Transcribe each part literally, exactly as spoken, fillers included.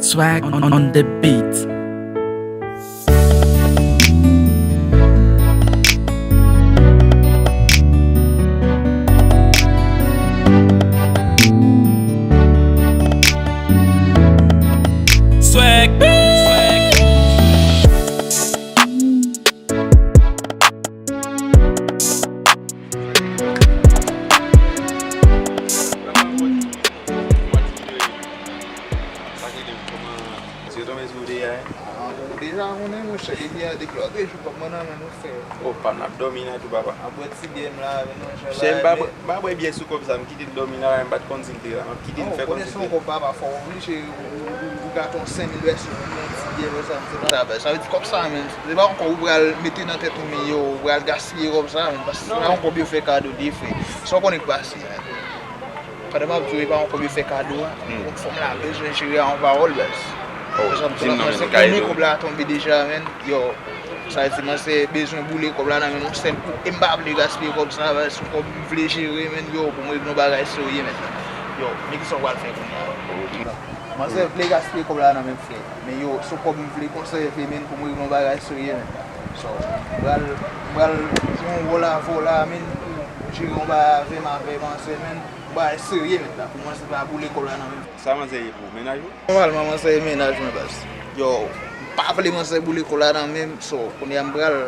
Swag on, on the beat. Swag beat. Deja konnen monchè, depi a, depi lòt jou kòb mwen nan men nou frè. O pa m, n ap dòmi nan tou papa. Ap bwè ti byè m la, men non, chè m pa bwè, m pa bwè byè sou kòb sa, m kite l dòmi la, m pa t konn si l te la, m ap kite l fè kòm si l te la. Ou konnen se yon kòb papa, fò w oblije ou, ou, ou gate yon senk mil vèsyon, yon ti byè, wè sa, m se pa sa, sa vle di kòb sa menm, se pa yon kòb ou pral mete nan tèt ou, men yo, ou pral gaspiye kòb sa menm, paske se pa yon kòb yo fè kado de frè. Sa w konnen k pase. Pandan m ap di w, e pa yon kòb yo fè kado a. Yon fanm la bezwen jere a yon pawòl, baz. Sa vle di manzè konnen kòb la tonbe deja, menn. Yo, sa vle di manzè bezwen boule kòb la nan men m yon sèl kou. E m pa vle gaspiye kòb sa, baz. Se yon kòb m vle jere, menn. Yo, pou m regle yon bagay serye, menn. Yo, men kisa w pral fè kounye a? Manzè vle gaspiye kòb la nan men m, frè. Men yo, se yon kòb m vle konsève, menn, pou m regle yon bagay serye, menn. So, m pral, m pral jwe yon wòl avè w la, menn, pou jere yon bagay avè m, avè manzè, menn. Bagay serye, menn, la. Pou mwen, se pa boule kòb la nan men. Sa manzè ye pou mennaj ou? Nòmalman, manzè ye mennaj mwen, baz. Yo, m pa vle manzè boule kòb la nan men m, so, kounye a m pral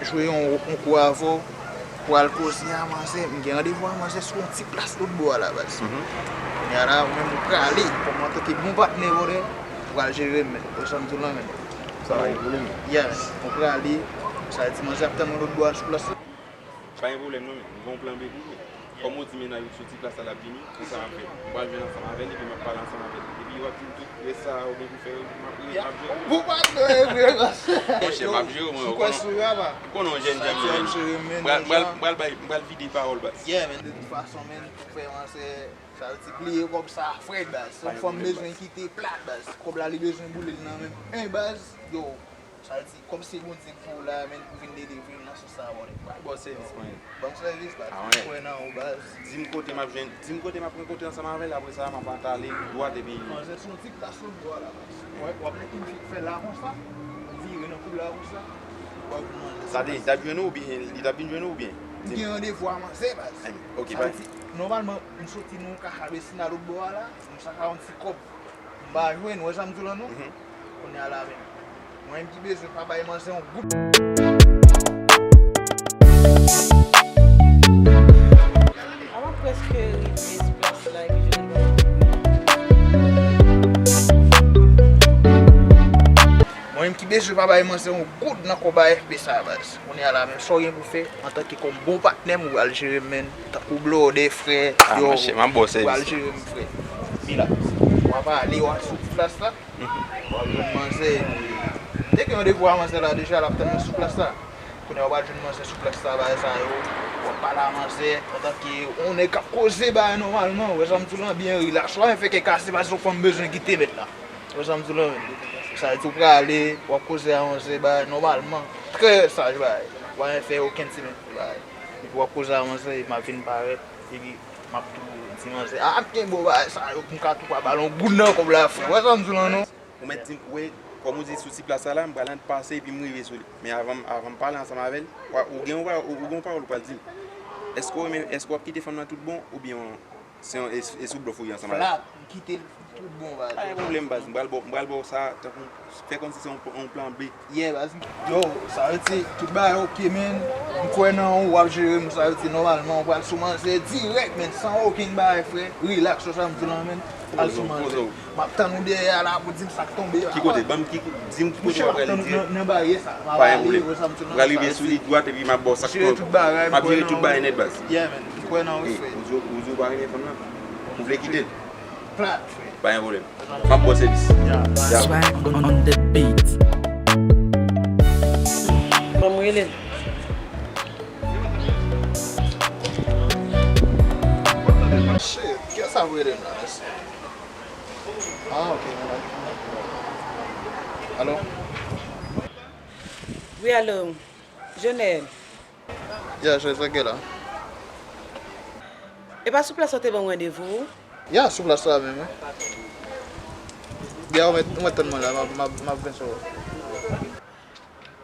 jwe yon, yon kou avè w, pral koze a manzè. M gen randevou a manzè sou yon ti plas lòt bò a la, baz. Kounye a la, ou menm ou prale, kòm antanke bon patnè, brother, ou pral jere m, menn. Ou sa m di w lan, menn. Sa pa gen pwoblèm. Yeah, ou prale, sa vle di manzè ap tann ou lòt bò a sou plas la. Pa gen pwoblèm non, men m gen yon plan B pou ou. Kòm ou di mennaj ou sou ti plas la l ap vini, se sa m ap fè. M pral jwenn ansanm avè l epi m ap pale ansanm avè l. Epi w ap di m tout rès sa ou gen pou fè yo, m ap rele, m ap jere. Bon patnè, vre, baz. Monchè, m ap jere w, mwen. Ou konnen, ou konnen yon jèn jan m ye, men. M pral, m pral, m pral bay, m pral vide pawòl, baz. Yeah, men, de tout fason, men, frè, manzè, sa vle di bliye kòb sa, frè, baz. Se yon fanm bezwen kite plat, baz. Kòb la, li bezwen boule l nan men m, baz. Yo, sa vle di, kòm se Bondye k voye w la, menn, pou vin delivre m nan sans sa, brother. Ba w sèvis, mwen. Ban m sèvis, baz. M kwè nan ou, baz. Di m kote m ap jwenn, di m kote m ap rankontre ansanm avè l, apre sa, m ap atale dwat epi. Manzè sou yon ti plas lòt bò a la, baz. Wè, w ap mete m fè la konsa, vire nan koub la konsa. W ap manzè. Sa te, li t ap jwenn ou oubyen, li t ap vin jwenn ou oubyen? M gen randevou a manzè, baz. Ok, sa vle di, nòmalman, m soti nan yon kaka Besina lòt bò a la, m sa ka yon ti kòb. M pa jwenn, ou wè sa m di w lan non? Kounye a la menm. Mwen menm ki bezwen pa bay manzè yon goud. A m ap prèske rive sou plas la epi jwenn yon goud. Mwen menm ki bezwen pa bay manzè yon goud nan kòb a F P sa, baz. Kounye a la menm, sa w gen pou fè, antanke kòm bon patnè m, ou pral jere m, menn. Tankou blòdè, frè, yo, ou pral jere m, frè. Vin la. W ap ale, w ap sou plas la. W ap jwenn manzè. M te gen randevou a manzè la deja, l ap tann mwen sou plas la. Kounye a w pral jwenn manzè sou plas la, bagay sa yo. W ap pale a manzè, antanke yon nèg k ap koze bagay nòmalman, ou wè sa m di w lan, byen rilaks. W ap fè kè kase, paske yon fanm bezwen kite mèt la. Ou wè sa m di w lan, menn. Sa vle di w prale, w ap koze a manzè, bagay nòmalman. Trè saj, bagay. W pa fè okenn ti bagay. Epi w ap koze a manzè, epi m ap vin parèt, epi m ap tou di manzè, a, m kenbe w bagay sa yo, pou m ka tou pa ba l yon goud nan kòb la, frè. Ou wè sa m di w lan, non? Ou mèt di m, wè, kòm ou di sou ti plas sa la, m pral ant pase epi m rive sou li. Men avan m, avan m pale ansanm avè l, ou gen yon pa-, ou, ou gen yon pawòl ou pral di l. Èske w renmen, èske w ap kite fanm nan tout bon, oubyen se yon, e, e sou blòf ou ye ansanm avè l? Flat, m kite l tout bon, baz. Pa gen pwoblèm, baz. M pral ba w, m pral ba w sa, tankou, fè kòmsi se yon, yon plan B. Yeah, baz. Yo, sa vle di, tout bagay oke, menn. M kwè nan ou, w ap jere m, sa vle di, nòmalman, ou pral sou manzè dirèk, menn, san okenn bagay, frè. Rilaks, wè sa m di w lan, menn. Al sou manzè. M ap tann ou dèyè a la pou di m sa k tonbe a. Ki kote? Ban m ki, di m ki kote w ap prale dirèk. Nan, nan baryè sa. Pa gen pwoblèm. M pral rive sou li dwat epi m ap ba w sa k tonbe. M ap jere tout bagay nèt, baz. Yeah, man. M kwè nan ou, frè. Ou di, ou di ou pa renmen fanm nan? Ou vle kite l? Plat, frè. Pa gen pwoblèm. M ap ba w sèvis. Yeah, bye. Swag on, on the beat. Ban m rele l. Shit, kiyès ap rele m la, mesye? Ah, ok, mwen la. Alo? Wi, alo. Jonel. Ya, José, sa k gen la? E pa sou plas ou te ban m randevou? Ya, sou plas la menm, wi. Ya, ou mèt, ou mèt tann mwen la, m ap, m ap, m ap vin sou ou.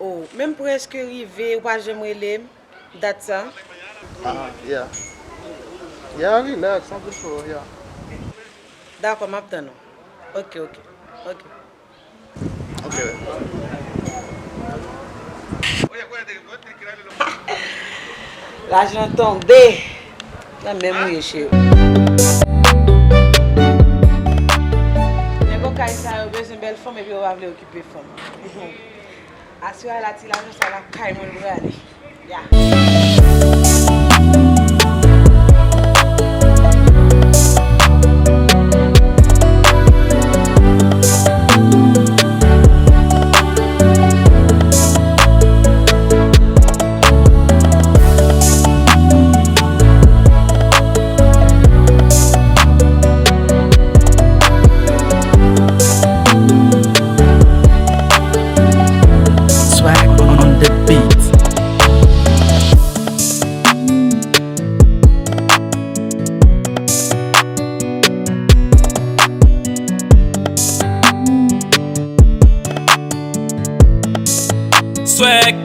Oh, men m prèske rive, ou pa janm rele m, dat sa? Ah, yeah. Yeah, relax, m ap vin sou ou, yeah. Dakò, m ap tann ou. Ok, ok, ok. Ok. Lajan tonbe nan men mouye cheri. Nèg okay sa yo bezwen bèl fanm epi yo pa vle okipe fanm. Aswè a la ti lajan sa lakay mwen l prale. Yeah. Swag on the beat. Swag.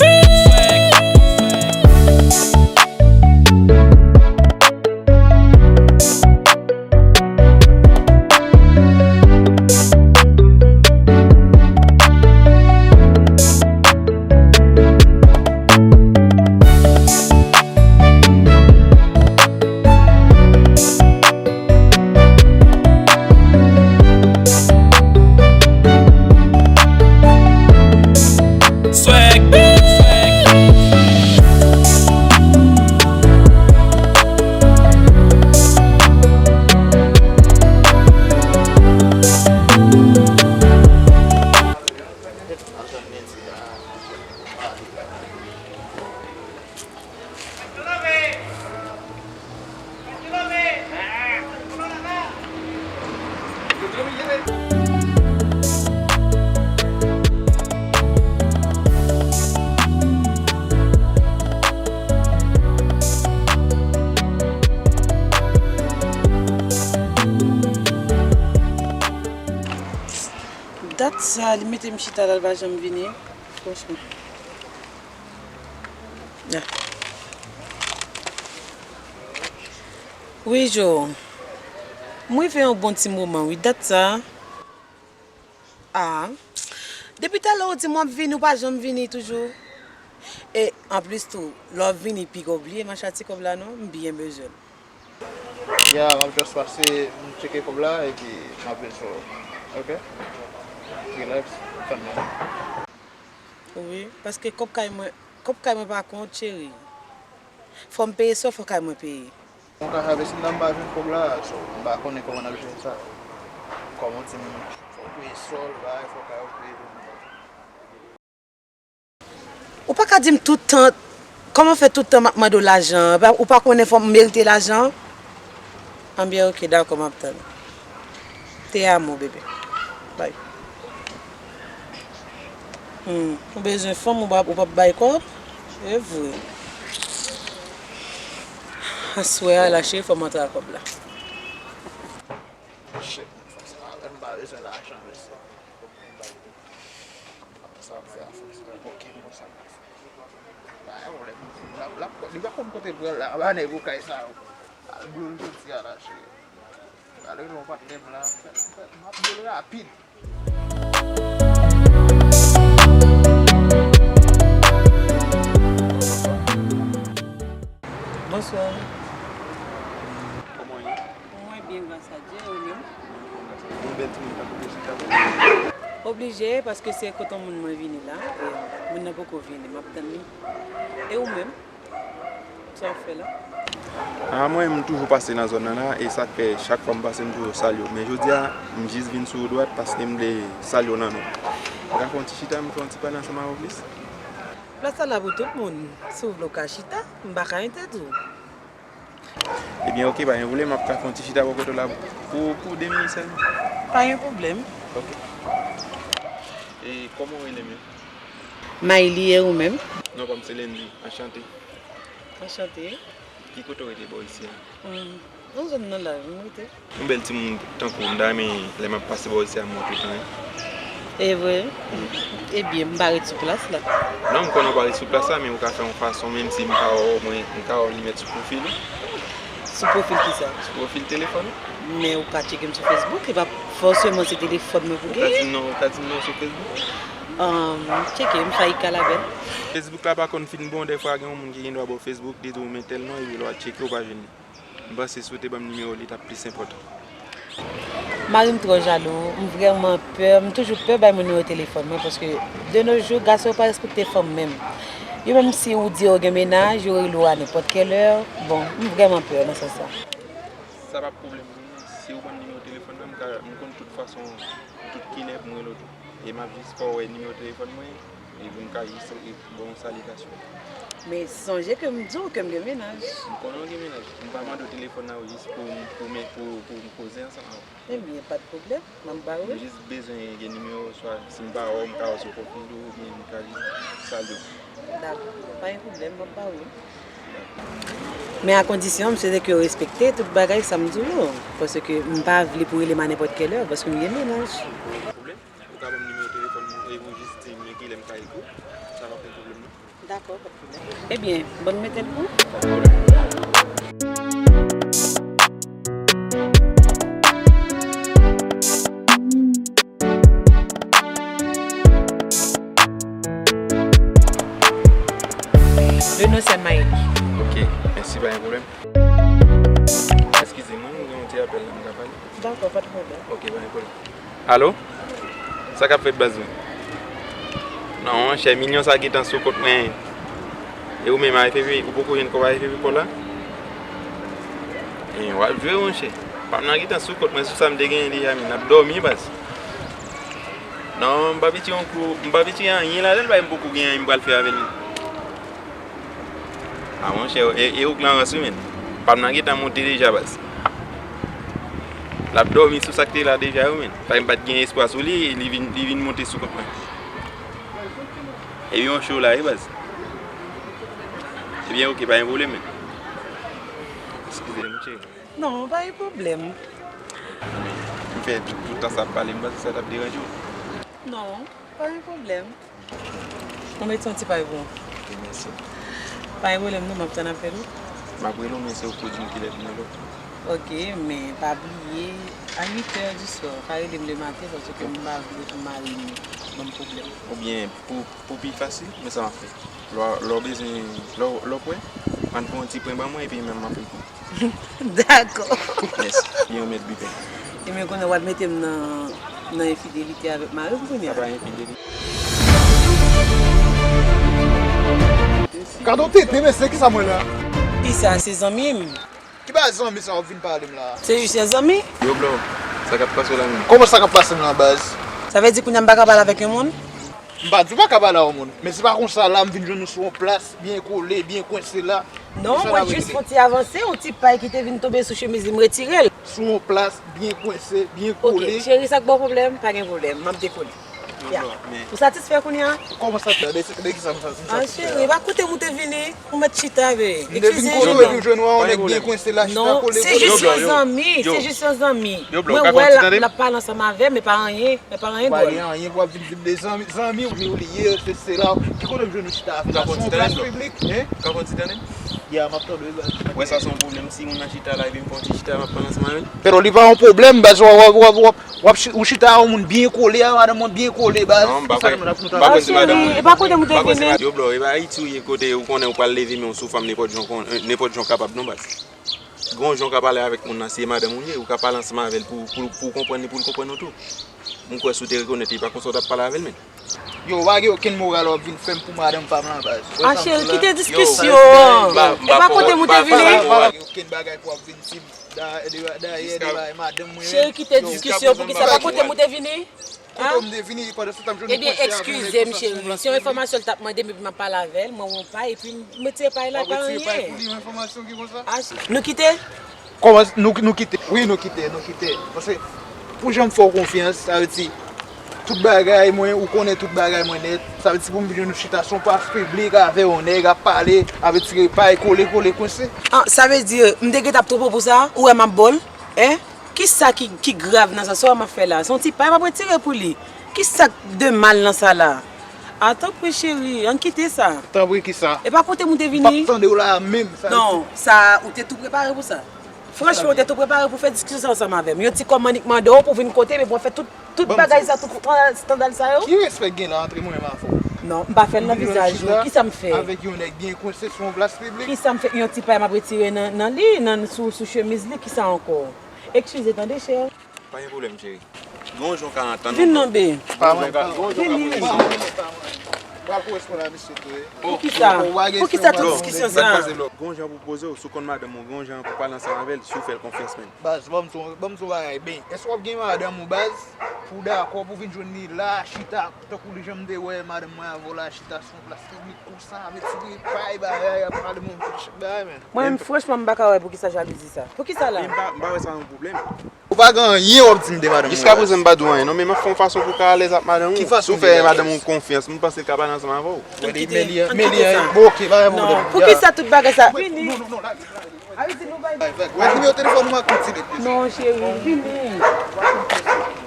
Swag. Dat sa, li mete m chita la, l pa janm vini. Franchman. Ya. Wi, Jo. M rive yon bon ti moman, wi. Dat sa. Ah. Depi talè ou di m w ap vini, ou pa janm vini toujou. E anplis tou, lè w vini, piga w bliye m achte ti kòb la, non? M byen bezwen l. Ya, m ap just pase, m tcheke kòb la, epi m ap vin sou ou. Oke? Relax, tann mwen. Wi, paske kòb kay mwen, kòb kay mwen pa kont, cheri. Fò m peye sa, fò kay mwen peye. Mwen ka save si m nan m pa jwenn kòb la, so, m pa konnen kòman n ap jere sa. Kòm ou di m, fò w peye sòl, bagay, fò kay ou peye tou. Ou pa ka di m tout tan, kòman fè tout tan m ap mande w lajan an? Ou pa konnen fò m merite lajan an? Anbyen, oke, dakò, m ap tann. Te amo, bebe. Bay. Hmm, ou bezwen fanm, ou p ap, ou p ap bay kòb? E vre. Aswè a la, cheri, fò m antre ak kòb la. Shit, fòk se pa, m pa bezwen lajan, mesye. Sa ap fè a fòs, oke, bon, sa ap fè. Pa gen pwoblèm. L ap, l ap, li pa konn kote l pral la, anba nèg ou kay sa yo. Al blo l jodi a la, cheri. Al rele yon patnè m la, fè, fè, m ap blo l rapid. Bonswa. Kòman w ye? Mwen byen, gras a Dye, e ou menm? Yon bèl timoun tankou Jessica. Oblije, paske se kote yon moun mwen vini la, e moun nan poko vini, m ap tann li. E ou menm? Sa w ap fè la? A, mwen, m toujou pase nan zòn nan la, e sa k fè chak fwa m pase, m toujou salye w. Men jodi a, m jis vin sou ou dwat paske m vle salye w nan non. M ka fè yon ti chita, m fè yon ti pale ansanm avè w plis? Plas la la pou tout moun. Si w vle w ka chita, m pa ka entèdi w. Ebyen, oke, pa gen pwoblèm, m ap ka fè yon ti chita bò kote w la pou, pou de minit sèlman. Pa gen pwoblèm. Oke. E kòman w rele menm? Mayli, e ou menm? Non pa m se Lendy, anchante. Anchante. Ki kote w rete bò isi a? Hmm. Nan zòn nan la, m rete. Yon bèl timoun tankou w, m ta renmen lè m ap pase bò isi a, m wè w toutan wi. E vre? Ebyen, m pa ret sou plas la. Non, m konnen w pa ret sou plas la, men ou ka fè yon fason, menm si m pa wè w, mwen, m ka wè w li mèt sou pwofil ou. Sou pwofil kisa? Sou pwofil telefòn ou. Men ou ka tcheke m sou Facebook, e pa fòseman se telefòn mwen pou genyen. Ou ka di m non, ou ka di m non sou Facebook? Ahh, m tcheke, m Faïka Labelle. Facebook la pa konn fin bon, dèfwa gen yon moun ki gen dwa ba w Facebook, li di w men tèl non, epi lè w al tcheke, ou pa jwenn li. M panse si w te ban m nimewo w, li t ap plis enpòtan. Mari m twò jalou, m vrèman pè, m toujou pè bay moun nimewo telefòn mwen, paske de nos jours, gason yo pa respekte fanm menm. Yo menm si ou di yo gen mennaj, yo rele w a nenpòt kèlè, bon, m vrèman pè nan sans sa. Sa p ap pwoblèm pou mwen, si ou ban m nimewo telefòn nan, m ka, m konn tout fason, tout kilè pou m rele w tou. E m ap jis fè w wè nimewo telefòn mwen, epi m ka jis ba w yon salitasyon. Men sonje ke m di w ke m gen mennaj. M konnen w gen mennaj. M pa mande w telefòn nan jis pou m, pou m, pou, pou m koze ansanm avè w. Ebyen, pa t pwoblèm. M ap ba ou l. M jis bezwen gen nimewo w, swa si m pa wè w, m ka wè sou pwofil ou, oubyen m ka jis salye w. Dakò. Pa gen pwoblèm, m ap ba ou l. Men a kondisyon, m swete ke w respekte tout bagay sa m di w yo. Paske m pa vle pou w rele m a nenpòt kèlè, paske m gen mennaj. Pwoblèm? Ou ka ban m nimewo telefòn mwen epi w jis di m kilè m ka ekri w. Sa p ap gen pwoblèm non. Dakò, pa t pwoblèm. Ebyen, ban m mete l pou ou. Pa t pwoblèm. Le nom c'est Maëlie. Ok, mèsi, pa gen pwoblèm. Eskize mwen, mwen gen yon ti apèl la m ka pale. Dakò, pa t pwoblèm. Ok, pa gen pwoblèm. Alo? Sa k ap fèt baz mwen? Non monchè, milyon sa gentan sou kont mwen. E ou menm a F F, ou poko jwenn kòb a F F pou la? E w ap jwe monchè. Pa m nan gentan sou kont mwen, sou sa m te genyen deja, men n ap dòmi baz. Non, m p ap retire yon kou, m p ap retire anyen ladan l, paske m poko gen anyen m pral fè avè l. A monchè, e, e ou k nan rans wi menn. Pa m nan gentan monte deja baz. L ap dòmi sou sa k te la deja wi menn. Paske m pa t gen espwa sou li, li vin, li vin monte sou kont mwen. Epi yon cho la wi baz. Ebyen ok, pa gen pwoblèm menn. Eskize m cheri. Non, pa gen pwoblèm. M fè tout, tout tan sa ap pale, m panse sa t ap deranje w. Non, pa gen pwoblèm. Mwen mete yon ti pay pou ou. Ok, mèsi. Pa gen pwoblèm non, m ap tann apèl ou. M ap rele w, men se ou k pou di m kilè pou m rele w. Ok, men pa bliye, a uit è di swa, pa rele m lematen paske m pa vle pou mari m ban m pwoblèm. Oubyen, pou, pou pi fasil, men sa m ap fè. Lè w, lè w bezwen, lè w, lè w prè, ann pran yon ti pwen ban mwen epi menm m ap rele w. Dakò. Mèsi. Li yon mèt bipen. Ebyen kounye a w al mete m nan, nan enfidelite avèk mari m kounye a. Sa pa enfidelite. Gade yon tete mesye, kisa m wè la? Kisa, se zanmi m? Ki bagay zanmi sa w ap vin pale m la? Se jis yon zanmi. Yo bro, sa k ap pase w la menm? Kòman sa k ap pase m la baz? Sa vle di kounye a m pa ka pale avèk yon moun? M pa di w pa ka pale a yon moun, men se pa konsa la m vin jwenn ou sou yon plas, byen kole, byen kwense la. Non, mwen jis fè yon ti avanse, yon ti pay ki te vin tonbe sou chemiz li, m retire l. Sou yon plas, byen kwense, byen kole. Ok, cheri, sa k ba w pwoblèm? Pa gen pwoblèm, m ap dekole. Ya. Ou satisfè kounye a? Kòman satisfè? De, de kisa m satisfè? Ah, cheri, pa kote m ou te vini? Ou mèt chita, be. M te vin kote w epi m jwenn ou a yon nèg byen kwense la, chita kole kole. Non, se jis yon zanmi, se jis yon zanmi. Mwen wè l ap pale ansanm avè m, e pa anyen. E pa anyen dwòl. Pa gen anyen pou w ap vin di m de zanmi, zanmi w li ye, se, se la. Ki kote m jwenn ou chita avè m la? Sou yon plas piblik, en? Ou ka fè yon ti tande m? Ya, m ap tande w, baz. Ou wè sa se yon pwoblèm si moun nan chita la epi m fè yon ti chita, m ap pale ansanm avè l? Pero li pa yon pwoblèm, baz, w ap, w ap, w ap, w ap, w ap chi-, ou chita a yon moun byen kole, a madanm mwen byen kole, baz. Non, m pa kwè, m pa kwè se madanm ou ye. Yo, bro, e pa Ayiti ou ye kote ou konnen ou pral leve men w sou fanm nenpòt jan w kon-, nenpòt jan w kapab non, baz. Gen yon jan w ka pale avèk moun nan, si e madanm ou l ye, ou ka pale ansanm avè l pou, pou, pou w konprann li, pou l konprann ou tou. M kwè si w te rekonèt li, e pa konsa w t ap pale avè l, menn. Yo, ou pa gen okenn moral w ap vin fè m pou madanm pa m lan, baz. Ah, cheri, kite diskisyon an. E pa kote m ou te vini? Ou pa gen okenn bagay pou w ap vin di m. Dayè, dayè, dayè, madanm mwen. Cheri, kite diskisyon an, poukisa? E pa kote m ou te vini? Kote w m te vini, pandan se tan m jwenn yon konsèy avè yon nèg konsa sou yon plas piblik konsa? Egzije m, cheri. Se yon enfòmasyon l t ap mande m, epi m ap pale avè l, mwen wè yon pay, epi m retire pay la, pa anyen. W ap retire pay pou li, yon enfòmasyon ki konsa? Ah, nou kite? Kòman, nou, nou kite? Wi, nou kite, nou kite. Paske, pou jan m fè w konfyans, sa vle di, Tout bagay mwen, ou konnen tout bagay mwen nèt. Sa vle di si pou m vin jwenn ou chita sou yon plas piblik avè yon nèg ap pale, ap retire pay, kole, kole, kwense. Ah, sa vle di, m te gentan ap twonpe w pou sa? Ou wè m ap ba w l? Hein? Kisa ki, ki grav nan sa? Sa w wè m ap fè la? Se yon ti pay m ap retire pou li. Kisa k de mal nan sa la? Ah, tanpri cheri, ann kite sa. Tanpri kisa? E pa kote m ou te vini? M p ap tande w la a menm. Sa vle di. Non, sa, ou te tou prepare pou sa? Franchman, ou te tou prepare pou fè diskisyon sa ansanm avè m. Yon ti kòb m annik mande w pou vin kote m epi w ap fè tout, tout bagay sa, tout estandal sa yo? Ki respè k gen la antre mwen menm avè w? Non, m pa fè l nan vizaj ou. Kisa m fè? Avèk yon nèg byen kwense sou yon plas piblik. Kisa m fè? Yon ti pay m ap retire nan, nan li, nan, sou, sou chemiz li, kisa ankò? Eskize tande, chè. Pa gen pwoblèm, cheri. Gen yon jan w ka antann. Vin non, be. Pa mwen, pa mwen. Vini. Pral koresponn a misye tou, wi. Poukisa? Poukisa tout diskisyon sa? Gen yon jan pou poze w, si w konn madanm ou, gen yon jan pou pale ansanm avè l, si w fè l konfyans menm. Baz, ban m di w, ban m di w bagay, ben, èske w ap gen madanm ou, baz, pou w dakò pou w vin jwenn li la, chita, tankou lè jan m te wè madanm mwen avè w la, chita sou yon plas piblik konsa, ap retire pay, bagay, ap pale moun tout bagay, men. Mwen menm, franchman, m pa ka wè poukisa jalouzi sa. Poukisa la? M pa, m pa wè sa yon pwoblèm. Ou pa gen anyen w ap di m de madanm ou. Jiskaprezan m pa di w anyen non, men m ap fè yon fason pou w ka alèz ak madanm ou. Ki fason? Si w fè madanm ou konfyans, m panse l ka pale ansanm avè w. Gade, men li, men li, bon, ok, pa gen pwoblèm. Non, poukisa tout bagay sa? Vini. Wè nimewo telefòn ou m ap kontinye. Non, cheri, vini.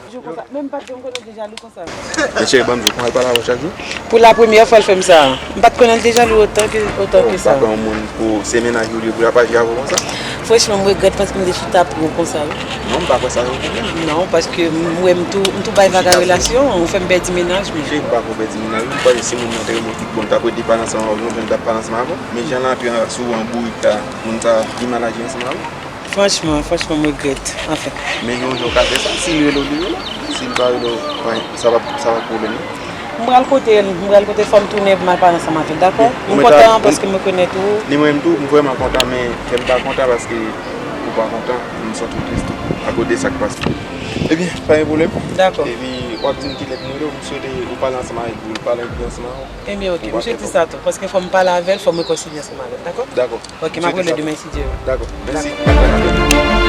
Jou konsa, men m pa t janm konnen w te jalou konsa. Men cheri, ban m di w, kòman l pale avè w chak jou? Pou la premyè fwa l fè m sa. M pa t konnen l te jalou otan ke, otan ke sa. Ou pa pran yon moun pou se mennaj ou li pou l ap aji avè w konsa? Franchman, m regrèt paske m te chita pran w konsa, wi. Non, m pa kwè sa yon pwoblèm. Non, paske m wè m tou, m tou bay vag a relasyon, ou fè m pèdi mennaj mwen. Cheri, m pa kwè w pèdi mennaj ou, m panse si moun nan te renmen w tout bon, l t ap rete pale ansanm avè w, yon jan l t ap pale ansanm avè w. Men jan l antre sou ou an bourik la, moun sa pi mal aji ansanm avè w. Franchman, franchman, m regrèt. Anfen. Men gen yon jan w ka fè sa, si l rele w, li rele w. Si l pa rele w, sa p ap, sa p ap pwoblèm non. M pral kote l, m pral kote l, fò m tounen pou m al pale ansanm avè l, dakò? M kontan paske m rekonèt ou. Ni mwen menm tou, m vrèman kontan, men kè m pa kontan paske ou pa kontan, m santi w tris tou, akoz de sa k pase. Ebyen, pa gen pwoblèm. Dakò. Epi, w ap di m kilè pou m rele w, m swete ou pale ansanm avè l, pou l pale ansanm avè w. Ebyen, ok, m swete sa tou, paske fò m pale avè l, fò m rekonsilye ansanm avè l, dakò? Dakò. Ok, m ap rele demen si Dye vle. Dakò, mèsi. Dakò.